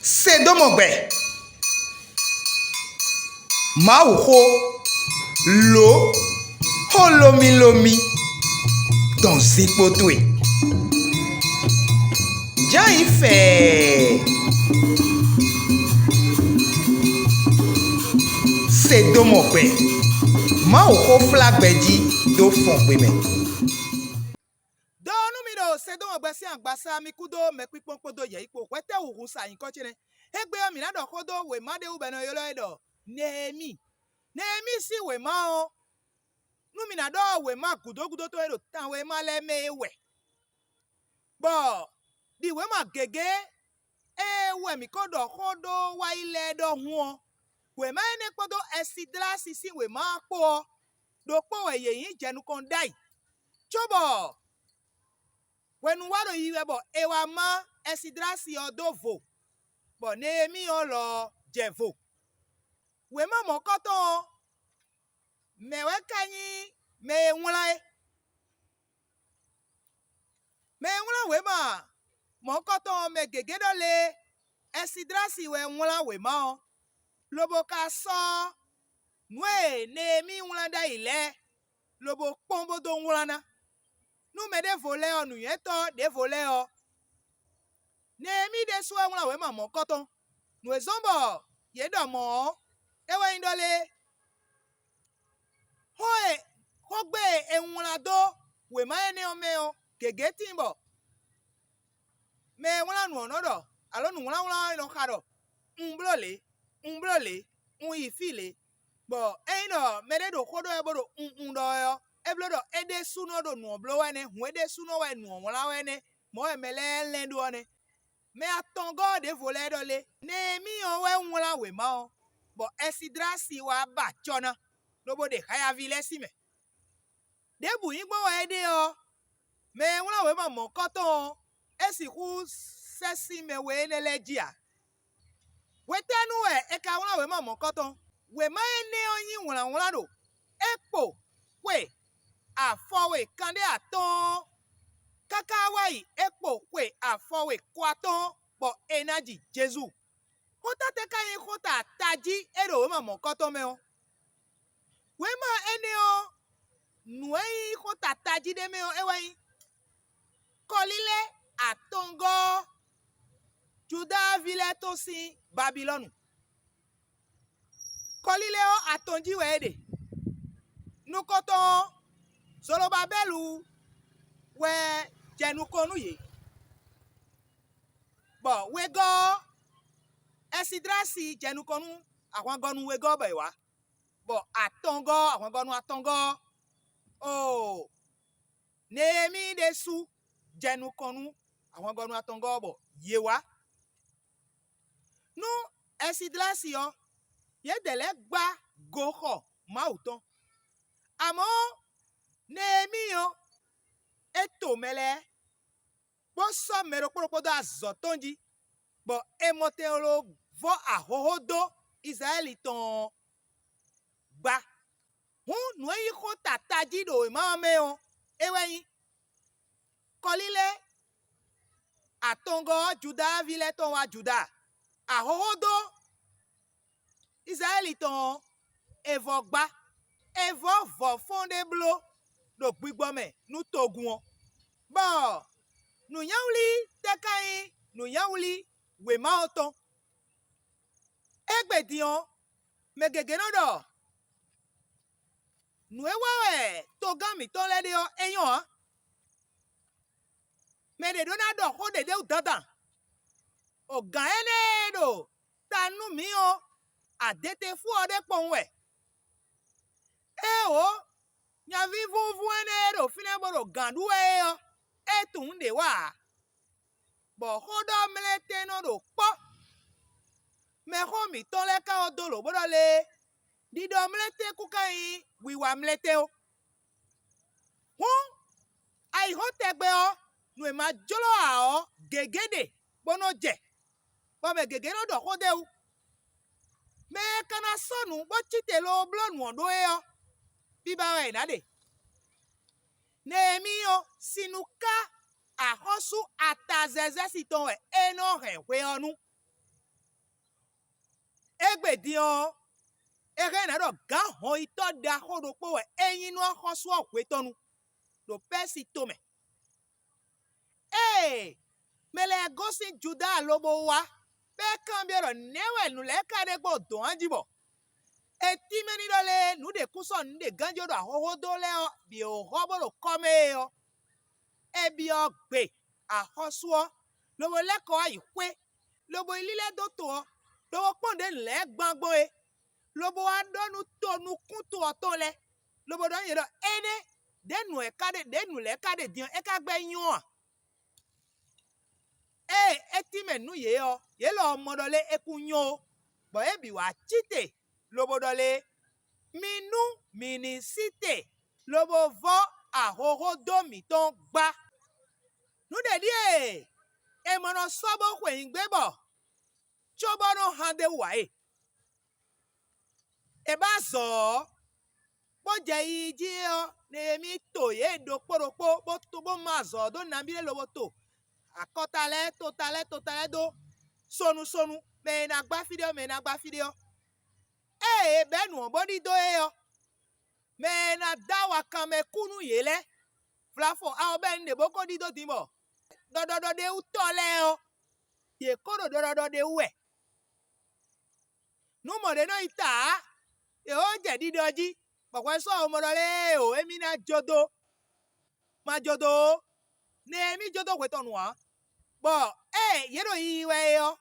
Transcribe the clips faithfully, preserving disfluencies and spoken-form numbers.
Se dó mɔ gbɛ. Mawuxó, lǒ, xó lómílómí dɔn zinkpo towe. Jǎ yi fɛɛ. Se dó mɔ gbɛ. Mawuxó flá gbɛ jí dó fɔn gbe mɛ. Dó nú mi ɖo Sedɔ́mɔgbɛ sín agbasa mi kúdó mɛkpíkpɔ́n kpódó yɛ̌yi kpó hwɛtɛ́ hu hun sa nyǐkɔ ce nɛ́. Égbé ɔ́, mǐ ná ɖɔ xó dó wěma ɖé wú bɔ è nɔ ylɔ́ ɛ ɖɔ Nehemíi. Nehemíi sín wěma ɔ́, nú mi ná ɖɔ wěma gǔdo gúdo tɔn e ɖo tan wěma lɛ́ɛ mɛ é wɛ, bɔ ɖi wěma gěgé e wɛ mǐ ko ɖɔ xó ɖó wá yi lɛ́ɛ ɖɔhun ɔ́, wěma énɛ́ kpódó Ɛsidrasi sín wěma ɔ́ kpó ɔ́, ɖokpó wɛ yě nyí jɛ nukɔn ɖ'ayǐ, cóbɔ hwenu wá ɖo yiyi wɛ bɔ è wá má Ɛsidrasi ɔ́ dó vo, bɔ Nehemíi ɔ́ lɔ ɔ́ jɛ vo. Wěma mɔ̌kɔtɔn ɔ́, mɛ̌ wɛ ka nyí mɛ e wlán é? Mɛ e wlán wěma mɔ̌kɔtɔn ɔ́, mɛ gěgé ɖɔ lé Ɛsidrasi wɛ wlán wěma ɔ́, lobo ka sɔ́ nǔ e Nehemíi wlán ɖ'ayǐ lɛ́ɛ, lobo kpɔ́n bó dó wlán ná. Nú mɛ ɖěvo lɛ́ɛ ɔ́, nǔnywɛ́tɔ́ ɖěvo lɛ́ɛ ɔ́, Nehemíi ɖésú wɛ wlán wěma mɔ̌kɔtɔn. Nǔ e zɔ́n bɔ yě ɖɔ mɔ̌ ɔ́, é wɛ nyí ɖɔ lé: xó e xógbe e è wlán dó wěma énɛ́ ɔ́ mɛ ɔ́, gěgé tíin bɔ mɛ e wlán nǔ ɔ́ nɔ ɖɔ, alǒ nǔwlánwlán ɔ́ nɔ xa ɖɔ: Un bló lě, un bló lě, un yi fí lě. Bɔ ényí ɖɔ mɛɖé ɖo xó ɖɔ wɛ bó ɖo un un ɖɔ wɛ ɔ́, é bló ɖɔ é ɖésúnɔ ɖo nǔ ɔ́ bló wɛ nɛ́, hǔn é ɖésúnɔ wɛ nǔ ɔ́ wlán wɛ nɛ́, mɔ̌ wɛ mɛ lɛ́ɛ lɛ́n ɖó ɔ́ nɛ́. Mɛ atɔngɔ́ ɔ́ ɖěvo lɛ́ɛ ɖɔ lé: Nehemíi ɔ́ wɛ wlán wěma ɔ́, bɔ Ɛsidrasi wá ba acɔ́ ná, lobo ɖe hayaví lɛ́ɛ sín mɛ. Ɖěbǔ nyí gbɔn wɛ é ɖe ɔ́, mɛ e wlán wěma mɔ̌kɔtɔn ɔ́, é sixú sɛ́ sín mɛ we énɛ́ lɛ́ɛ jí ǎ. Hwetɛ́nu wɛ è ka wlán wěma mɔ̌kɔtɔn? Wěma énɛ́ ɔ́ nyí wlǎnwlán ɖo é kpo xwe afɔwe kanɖé atɔ́ɔ́n káká wá yi é kpo xwe afɔwe ko atɔ́ɔ́n bɔ è ná ji Jezu. Xó tɛ́ tɛ́ ka nyí xó ta tají e ɖo wěma mɔ̌kɔtɔn mɛ ɔ́? Wěma énɛ́ ɔ́, nǔ e nyí xó ta tají ɖé mɛ ɔ́, é wɛ nyí kɔlílɛ́ atɔngɔ́ ɔ́, Judáaví lɛ́ɛ tɔn sín Babilɔ́nu. Kɔlílɛ́ ɔ́ atɔn jí wɛ é ɖe. Nukɔntɔn ɔ́, Zolobabɛ́lu wɛ jɛ nukɔn nú yě, bɔ wegɔ́ ɔ́, Ɛsidrasi jɛ nukɔn nú ahwangɔ́nú wegɔ́ ɔ́ bɔ è wǎ, bɔ atɔngɔ́, ahwangɔ́nú atɔngɔ́ ɔ́, oo, Nehemíi ɖésú jɛ nukɔn nú ahwangɔ́nú atɔngɔ́ ɔ́ bɔ yě wá. Nú Ɛsidrasi ɔ́, yědɛɛ lɛ́ɛ gbá goxɔ Mawu tɔn. Amɔ̌, Nehemíi ɔ́, é to mɛ lɛ́ɛ, bó sɔ́ mɛ ɖokpó ɖokpó dó azɔ̌ tɔn jí, bɔ è mɔ tɛn ló vɔ́ ahohó dó Izlayɛ́li tɔn ɔ́ gbá. Hǔn nǔ e nyí xó ta tají ɖo wěma ɔ́ mɛ ɔ́, é wɛ nyí: Kɔlílɛ́ atɔngɔ́ ɔ́, Judáaví lɛ́ɛ tɔn wá Juda, ahohó dó Izlayɛ́li tɔn ɔ́, è vɔ gbá; è vɔ vɔ̌ fɔ́n ɖé bló ɖo gbigbɔ mɛ nú togun ɔ́, bɔ nǔnywɛ́wlí tɛ́ ka nyí nǔnywɛ́wlí wěma ɔ́ tɔn? Égbé din ɔ́, mɛ gěgé nɔ ɖɔ nǔ e wa wɛ togán mǐtɔn lɛ́ɛ ɖe ɔ́, é nyɔ́ ǎ. Mɛ ɖě ɖó ná ɖɔ xó ɖě ɖ'é wú dandan. O gǎn énɛ́ e ɖo ta nú mǐ ɔ́, adetɛ́nfú ɔ́ ɖe kpɔ́n wɛ. Éeǒ, nyaví vúvú énɛ́ e ɖo fínɛ́ bó ɖo gǎn ɖu wɛ é ɔ́, é tunwun ɖě wa ǎ, bɔ xó ɖɔ mlɛ́tɛ́ nɔ ɖo kpɔ́. Mɛxó mǐtɔn lɛ́ɛ ka wɔ dó lǒ bó ɖɔ lé: Ɖiɖɔ mlɛ́tɛ́ kún ka nyí wiwa mlɛ́tɛ́ ó. Hǔn, ayǐhɔ́ntɛgbɛ ɔ́, nǔ e ma jló ǎ ɔ́, gěgé ɖe bó nɔ́ jɛ, bɔ mɛ gěgé nɔ́ ɖɔ xó d'é wú. Mɛ e ka ná sɔ́ nǔ bó cí te lobo bló nǔ ɔ́ ɖó é ɔ́, biba wɛ è nǎ ɖe. Nehemíi ɔ́, sin nú ká axɔ́sú Atazɛzɛ́si tɔn wɛ é nɔ́ hɛn hwe ɔ́ nu. Égbé din ɔ́, é hɛn ná ɖɔ gǎn hɔnyitɔ́ ɖaxó ɖokpó wɛ é nyí nú axɔ́sú ɔ́ hwetɔ́nu ɖo Pɛ́si to mɛ. Ée mɛ lɛ́ɛ gosín Judáa lobo wá, bɔ é kanbyɔ́ ɖɔ nɛ̌ wɛ nǔ lɛ́ɛ ka ɖe gbɔn dɔ̌n jí bɔ è tínmɛ ní ɖɔ lé nǔ ɖě kún sɔ́ nǔ ɖě gán jí ɖo axɔ́xó dó lɛ́ɛ ɔ́ bǐ xɔ bó ɖo kɔ́ mɛ é ɔ́, é byɔ́ gbe axɔ́sú ɔ́, lobo lɛ́ kɔ wá yi xwé, lobo yi lílɛ́ dó to ɔ́, lobo kpɔ́n ɖě nǔ lɛ́ɛ gbán gbɔn é, lobo wá ɖɔ nú to nukúnto ɔ́ tɔn lɛ́ɛ, lobo ɖɔ nú yě ɖɔ: Énɛ́, ɖěe nǔ lɛ́ɛ ka ɖe ɖěe nǔ lɛ́ɛ ka ɖe din ɔ́, é ka gbɛ́ nyɔ́ a? Ée é tínmɛ nú yě ɔ́, yě lɔ ɔ́ mɔ ɖɔ lé é kún nyɔ́ ó, bɔ yě bǐ wá cí te, lobo ɖɔ lé: Mi nú mǐ ní sí te, lobo vɔ́ ahohódo mǐtɔn gbá. Nǔ ɖě ɖíe è mɔ nɔ sɔ́ bó xweyǐgbe bɔ cóbɔ nɔ hán d'é wú ǎ e. È bá azɔ̌ ɔ́, bó jɛ yiyi jí ɔ́, Nehemíi to yě ɖokpó ɖokpó, bó to bó má azɔ̌ ɔ́ dó nabí lɛ́ɛ lobo to akɔta lɛ́ɛ, tota lɛ́ɛ, tota lɛ́ɛ dó sonu sonu, mɛ e ná gbá fí ɖé ɔ́, mɛ e ná gbá fí ɖé ɔ́. Ée è bɛ́ nǔ ɔ́ bó ɖidó é ɔ́, mɛ e ná dó awakanmɛ kú nú yě lɛ́ɛ, vlafɔ awɔbɛ́nu ɖě bó ko ɖidó din bɔ ɖɔɖɔɖɔ ɖé wú tɔ́ lɛ́ɛ ɔ́, yě ko ɖo ɖɔɖɔɖɔ ɖé wú wɛ. Nǔ mɔ̌ ɖé nɔ yi ta ǎ, yě ko jɛ ɖiɖɔ jí, bɔ hwɛ sɔ́ ɔ́ mɔ ɖɔ lé o émí ná jó dó. Ma jó dó ó, nɛ́ émí jó dó hwe tɔn nu ǎ, bɔ ée yě ɖo yiyi wɛ é ɔ́,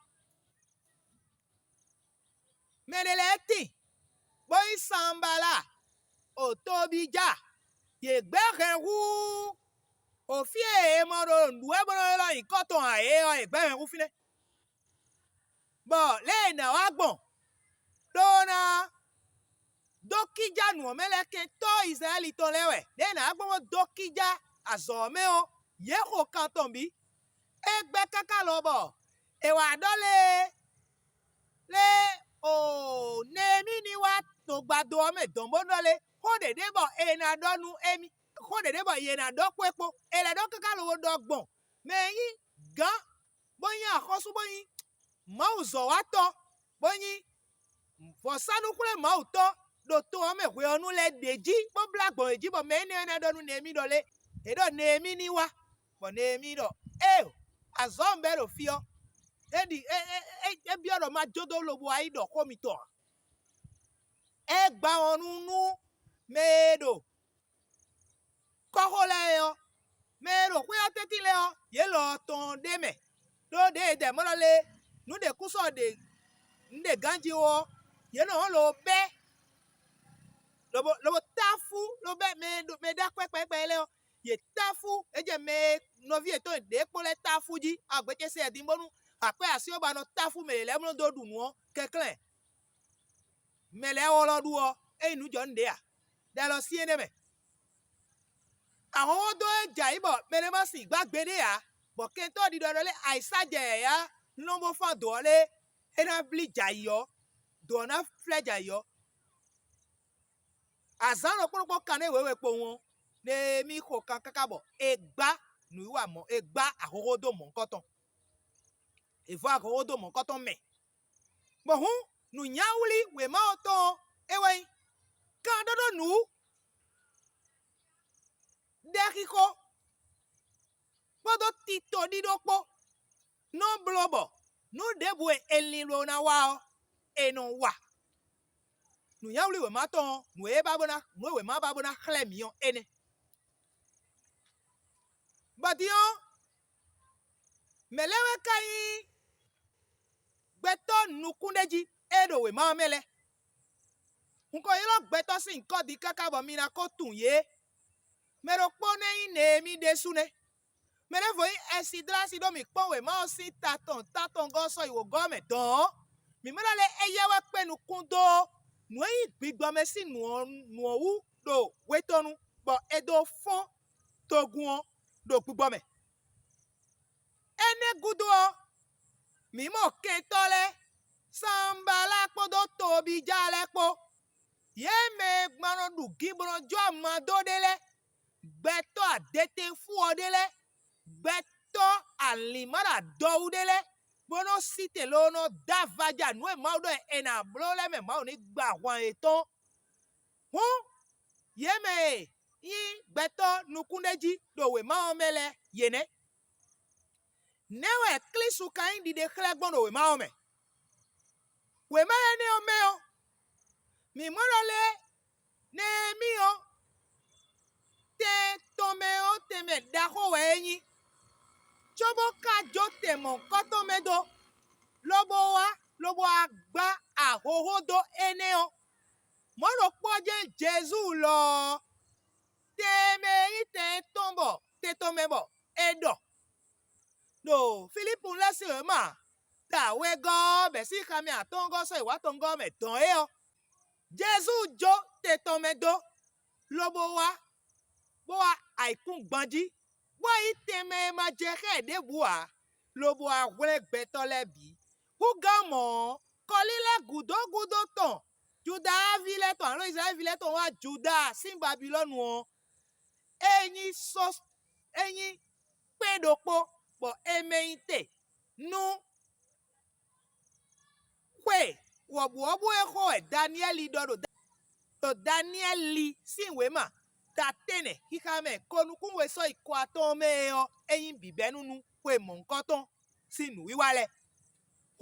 mɛ ɖé lɛ́ɛ tíin, bó nyí Sanbalá, o Tobija, yě gbɛ́ hɛn hú o fí e è mɔ ɖo nǔ e bó nɔ ylɔ́ nyǐkɔ tɔn ǎ é ɔ́, yě gbɛ́ hɛn hú fínɛ́. Bɔ lě e è nǎ wá gbɔn ɖó ná dó kíjá nǔ ɔ́ mɛ lɛ́ɛ kɛntɔ́ Izlayɛ́li tɔn lɛ́ɛ wɛ, lě e è nǎ wá gbɔn bó dó kíjá azɔ̌ ɔ́ mɛ ɔ́, yě xo kan tɔn bǐ. É gbɛ́ káká lɔ bɔ è wǎ ɖɔ lé lé o Nehemíi ní wá tɔgbado ɔ́ mɛ dɔn bó ɖɔ lé xó ɖě ɖé bɔ è nǎ ɖɔ nú émí, xó ɖě ɖé bɔ yě ná ɖɔ kpó é kpó. È lɛ́ ɖɔ káká lobo ɖɔ gbɔn mɛ e nyí gǎn, bó nyí axɔ́sú, bó nyí Mawu zɔ̌watɔ́, bó nyí vɔ̌sánú-xwlémawutɔ́ ɖo to ɔ́ mɛ hwe ɔ́ nu lɛ́ɛ ɖě jí, bó blá gbɔn yě jí, bɔ mɛ énɛ́ ɔ́ ná ɖɔ nú Nehemíi ɖɔ lé: È ɖɔ Nehemíi ní wá, bɔ Nehemíi ɖɔ: Éeǒ, azɔ̌ un bɛ́ ɖo fí ɔ́, é ɖi é é é é byɔ́ ɖɔ ma jó dó lobo wá yi ɖɔ xó mitɔn ǎ. É gba wɔ̌n nú nú mɛ e ɖo kɔ́xo lɛ́ɛ é ɔ́, mɛ e ɖo xwé ɔ́ tɛ́ntin lɛ́ɛ ɔ́, yě lɔ ɔ́ tɔn ɖ'é mɛ, ɖó ɖěe è dɛ mɔ̌ ɖɔ lé nǔ ɖě kún sɔ́ ɖe nǔ ɖě ganjí ó ɔ́, yě nɔ ɔ́ lobo bɛ́ lobo lobo táfú lobo bɛ́ mɛ e ɖo mɛ e ɖó akwɛ́ kpɛɖɛkpɛɖɛ lɛ́ɛ ɔ́, yě táfú é jɛ mɛ e nɔví yětɔn ɖě kpó lɛ́ɛ táfú jí. Agbe ce se wɛ din bónú akwɛ́ así ɔ́ ba nɔ táfú mɛ yě lɛ́ɛ mlɔ́ dó ɖu nǔ ɔ́ kɛnklɛ́n. Mɛ lɛ́ɛ ɔ́ lɔ ɖu ɔ́, é nyí nǔ jɔ nú ɖě a? Ɖɛ lɔ sín énɛ́ mɛ. Ahɔnhɔn dó é jɛ ayǐ bɔ mɛ ɖé ma sin gbá gbeɖé ǎ, bɔ kɛntɔ́ ɖiɖɔ ɖɔ lé ayǐsá jɛ yǎyá lɔn bó fán dǒ ɔ́ lé, é ná blí jɛ ayǐ ɔ́, dǒ ɔ́ ná flɛ́ jɛ ayǐ ɔ́. Azǎn ɖokpó ɖokpó kan ɖé wěwe kpowun ɔ́, Nehemíi xo kan káká bɔ è gbá nǔwiwa mɔ̌, è gbá ahohó dó mɔ̌hunkɔtɔn. È vɔ́ ahohó dó mɔ̌hunkɔtɔn mɛ. Bɔ hǔn nǔnyáwlí wěma ɔ́ tɔn ɔ́, é wɛ nyí: Kan ɖó ɖó nǔ ɖɛxixo kpódó tito ɖíɖó kpó nɔ bló bɔ nǔ ɖěbǔ e è lin ɖó ná wa ɔ́, è nɔ wa. Nǔnyáwlí wěma tɔn ɔ́, nǔ e ba bó ná nǔ e wěma ba bó ná xlɛ́ mǐ ɔ́, énɛ́. Bɔ din ɔ́, mɛ̌ lɛ́ɛ wɛ ka nyí gbɛtɔ́ nukúnɖéjí e ɖo wěma ɔ́ mɛ lɛ́ɛ? Un ko ylɔ́ gbɛtɔ́ sín nyǐkɔ din káká bɔ mi ná ko tunwun yě. Mɛ ɖokpó nɛ́ nyí Nehemíi ɖésú nɛ́. Mɛ ɖěvo nyí Ɛsidrasi ɖó mǐ kpɔ́n wěma ɔ́ sín ta tɔn ta tɔn gɔ́ sɔ́ yi wǒgɔ́ mɛ dɔ̌n ɔ́, mǐ mɔ ɖɔ lé éyɛ́ wɛ kpé nukún dó nǔ e nyí gbigbɔ mɛ sín nǔ ɔ́ nǔ ɔ́ wú ɖo hwe tɔn nu, bɔ è dó fɔ́n togun ɔ́ ɖo gbigbɔ mɛ. Énɛ́ gúdo ɔ́, mǐ mɔ kɛntɔ́ lɛ́ɛ, Sanbalá kpódó Tobija lɛ́ɛ kpó, yě mɛ e gbɔn nɔ ɖu gǐnblɔ́njɔ́ ama dó ɖé lɛ́ɛ, gbɛtɔ́ adetɛnfú ɔ́ ɖé lɛ́ɛ, gbɛtɔ́ alǐnmá ɖo adɔwú ɖé lɛ́ɛ, bó nɔ́ sí te loo nɔ dó avaja nǔ e Mawu ɖɔ è nǎ bló lɛ́ɛ mɛ Mawu ní gba ahwan yětɔn. Hǔn, yě mɛ e nyí gbɛtɔ́ nukúnɖéjí ɖo wěma ɔ́ mɛ lɛ́ɛ, yě nɛ́. Nɛ̌ wɛ Klísu ka nyí ɖiɖe xlɛ́ gbɔn ɖo wěma ɔ́ mɛ? Wěma énɛ́ ɔ́ mɛ ɔ́, mǐ mɔ ɖɔ lé Nɛɛmíi ɔ́, tɛn tɔn mɛ ɔ́ tɛnmɛ ɖaxó wɛ é nyí, cóbó ka jó tɛn mɔ̌hunkɔtɔn mɛ dó, lobo wá lobo wá gbá ahohó dó énɛ́ ɔ́. Mɔ̌ ɖokpó ɔ́ jɛ́n Jezu lɔ ɔ́, tɛn e mɛ e nyí tɛn tɔn bɔ tɛn tɔn mɛ bɔ è ɖɔ ɖo Filípu lɛ́ɛ sín wěma ta wegɔ́ ɔ́ bɛ̌ sín xamɛ atɔ́ɔ́ngɔ́ sɔ́ yi wǎ tɔngɔ́ mɛ dɔn é ɔ́, Jezu jó te tɔn mɛ dó, lobo wá, bó wá ayǐkúngban jí, bó yi tɛnmɛ e ma jɛ xá ɛ ɖěbǔ ǎ, lobo wá hwlɛ́n gbɛtɔ́ lɛ́ɛ bǐ. Húgán mɔ̌ ɔ́, kɔlílɛ́ gǔdo gúdo tɔn Judáa ví lɛ́ɛ tɔn alǒ Izlayɛ́li ví lɛ́ɛ tɔn wá Judáa sín Babilɔ́nu ɔ́, é nyí só é nyí kpɛ́n ɖokpó, bɔ è mɛ nyi te nú xwe wɔ̌buwɔ́bú e xo wɛ Daniɛ́li ɖɔ ɖo ɖo Daniɛ́li sín wěma ta tɛ́nnɛ xixa mɛ ko nukún we sɔ́ yi ko atɔ́ɔ́n mɛ é ɔ́, é nyí bǐbɛ́nu nú xwe mɔ̌hunkɔtɔn sín nǔwiwa lɛ́ɛ.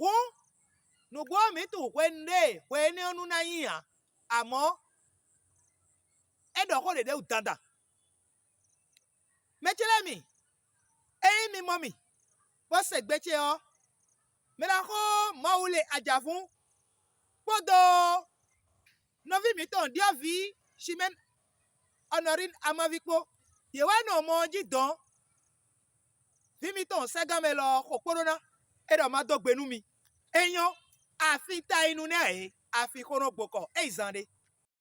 Hǔn, nǔgbó ɔ́ mǐ tunwun hwenu ɖé e hwe énɛ́ ɔ́ nu ná nyí ǎ; amɔ̌, é ɖɔ xó ɖěɖé wú dandan. Mɛ ce lɛ́ɛ mi, ényí mi mɔ mì, bó se gbe ce ɔ́, mi ná xo Mawu le ajǎvún kpódó nɔví mǐtɔn ɖyɔ̌vǐ Simɛ́ni Ɔnɔrín amaví kpó. Yě wɛ nɔ mɔ ɔ́ jí dɔ̌n. Vǐ mitɔn sɛ́gán mɛ lɔ ɔ́ xo kpóɖó ná; é ɖɔ ma dó gbe nú mi. É nyɔ́, afin tayinu nɛ́ ǎ é, afi xó nɔ gbokɔ é yi zan ɖé.